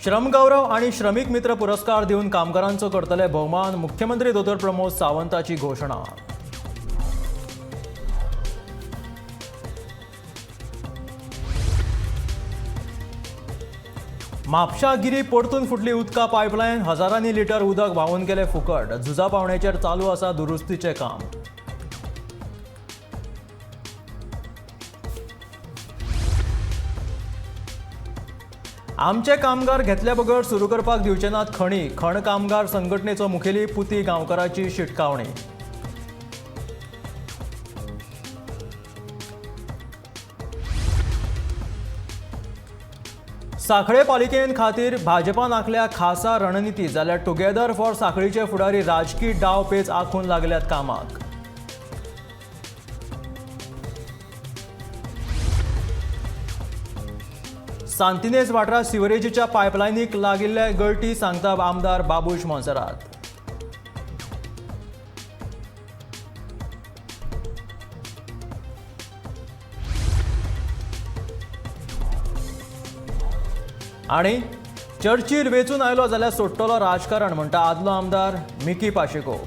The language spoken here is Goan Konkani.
श्रमगौरव आनी श्रमीक मित्र पुरस्कार दिवन कामगारांचो करतले भोवमान, मुख्यमंत्री दोतोर प्रमोद सावंताची घोशणा. म्हापशा गिरी परतून फुटली उदका पायपलायन, हजारांनी लिटर उदक व्हांवून गेले फुकट. झुजा पावण्याचेर चालू आसा दुरुस्तीचें काम. आमचे कामगार घेतल्या बगर सुरू करपाक दिवचे नात खणी, खण कामगार संघटनेचो मुखेली पुती गांवकाराची शिटकावणी. सांखळे पालिकेन खातीर भाजपान आंखल्या खासा रणनिती, जाल्यार टुगेदर फॉर सांखळीचे फुडारी राजकी डाव पेच आंखून लागल्यात कामाक. सांतिनेज वाठारांत सिवरेजीच्या पायपलायनीक लागिल्ले गळटी सांगता आमदार बाबूश मोन्सेरात. आनी चर्चील वेंचून आयलो जाल्यार सोडटलो राजकारण म्हणटा आदलो आमदार मिकी पाशेको.